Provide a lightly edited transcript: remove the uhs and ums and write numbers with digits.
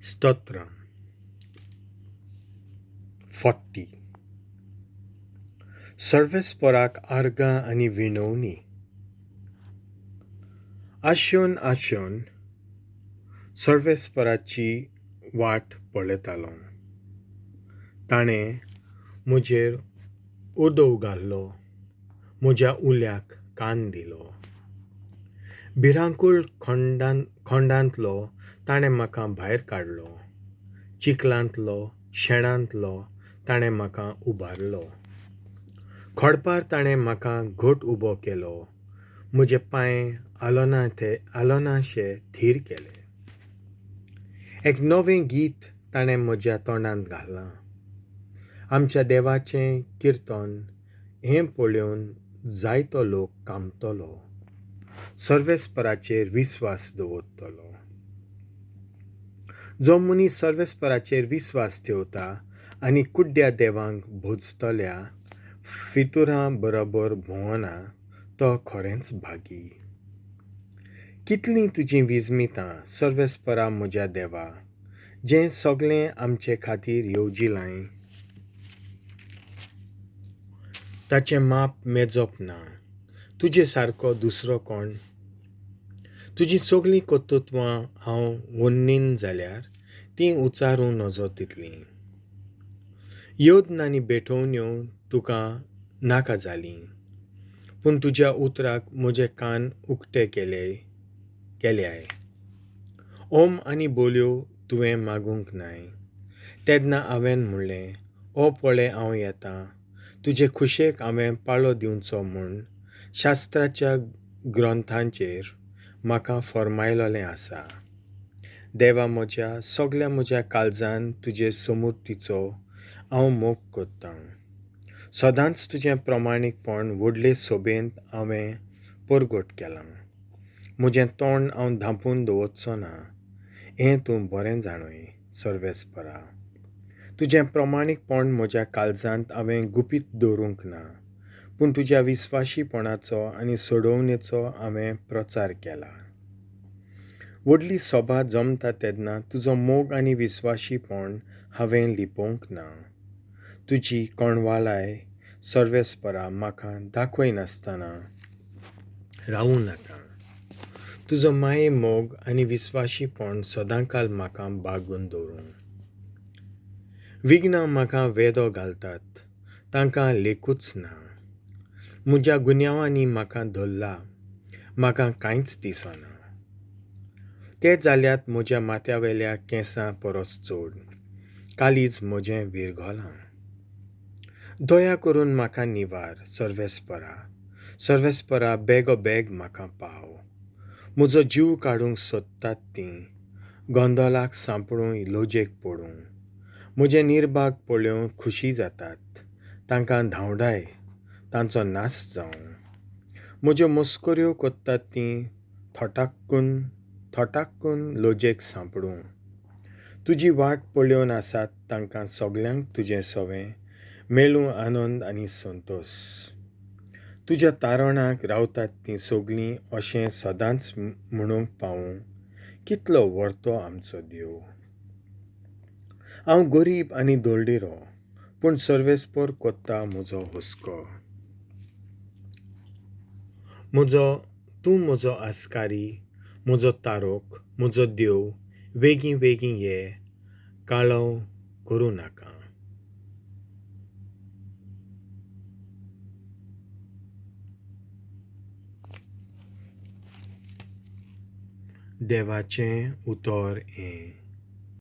स्तोत्रां 40. सर्वेस्पराक आर्गां आनी विणवणी. आशेवन आशेवन सर्वेस्पराची वाट पळयतालो. ताणें म्हजेर उदव घालो, म्हज्या उल्याक कान दिलो. भिरांकूळ खंडांतलो ताणें म्हाका भायर काडलो, चिखलांतलो शेणांतलो ताणें म्हाका उबारलो. खडपार ताणें म्हाका घट उबो केलो, म्हजे पांय आलोनाशे थीर केले. एक नवें गीत ताणें म्हज्या तोंडांत घालां, आमच्या देवाचें किर्तन हें पळोवन जायतो लोक कामतलो, सर्वेस्पराचेर विस्वास दवरतलो. जो मनीस सर्वेस्पराचेर विस्वास ठेवता आनी कुड्ड्या देवांक भोजतल्या फितुरां बरोबर भोंवना तो खरेंच भागी. कितलीं तुजीं विजमितां सर्वेस्परा म्हज्या देवा, जें सगळें आमचे खातीर येवजिलांय, ताचें माप मेजप ना. तुजे सारको दुसरो कोण? तुजीं सगळीं कर्तृत्वां हांव वन्नीन जाल्यार तीं उचारूं नजो तितलीं. यत्न आनी भेटवण्यो तुका नाका जालीं, पूण तुज्या उतराक म्हजे कान उक्ते केल्याय. ओम आनी बोलयो तुवें मागूंक नाय. तेन्ना हांवें म्हणलें, ओ पळय हांव येतां, तुजे खुशेक हांवें पाळो दिवचो म्हूण शास्त्राच्या ग्रंथांचेर म्हाका फर्मायलेलें आसा. देवा म्हज्या, सगल्या म्हज्या काळजान तुजे समूर्तीचो हांव मोग करतां. सदांच तुजें प्रमाणीकपण व्हडले सोबेंत हांवें परगट केलां. म्हजें तोंड हांव धांपून दवरचो ना, हें तूं बरें जाणूय सर्वेस्परा. तुजें प्रमाणीकपण म्हज्या काळजांत हांवें गुपीत दवरूंक ना, पूण तुज्या विस्वाशीपणाचो आनी सोडोवणेचो हांवें प्रचार केला. व्हडली सोबा जमता तेन्ना तुजो मोग आनी विस्वाशीपण हांवें लिपोवंक ना. तुजी कोणवालाय सर्वेस्परा म्हाका दाखयनासतना रावूं नाका. तुजो माये मोग आनी विस्वाशीपण सदांकाल म्हाका बागून दवरूं. विघ्नां म्हाका वेदो घालतात, तांकां लेखूच ना. म्हज्या गुन्यांवांनी म्हाका धरला, म्हाका कांयच दिसना. ते जाल्यात म्हज्या माथ्यावेल्या केंसां परस चड, कालीज म्हजें विरगलां. दया करून म्हाका निवार सर्वेस्परा, सर्वेस्परा बेगोबेग म्हाका पाव. म्हजो जीव काडूंक सोदतात तीं, गोंदोलाक सांपडूं लजेक पडूं. म्हजें निर्भाग पळोवन खुशी जातात, तांकां धांवडाय, तांचो नाश जावं. म्हज्यो मस्कऱ्यो करतात तीं थोटाक्कून लजेक सांपडूं. तुजी वाट पळोवन आसात तांकां सगल्यांक तुजें सवें मेळूं आनंद आनी संतोश. तुज्या तारणाक रावतात तीं सगलीं अशें सदांच म्हणूंक पावूं, कितलो व्हरतो आमचो देव. हांव गरीब आनी दळडिरो, पूण सर्वेस्पर कोत्ता म्हजो हुस्को. तूं म्हजो आस्कारी, म्हजो तारोक, म्हजो देव, वेगीं वेगीं ये, काळो करूं नाका. देवाचें उतर हें.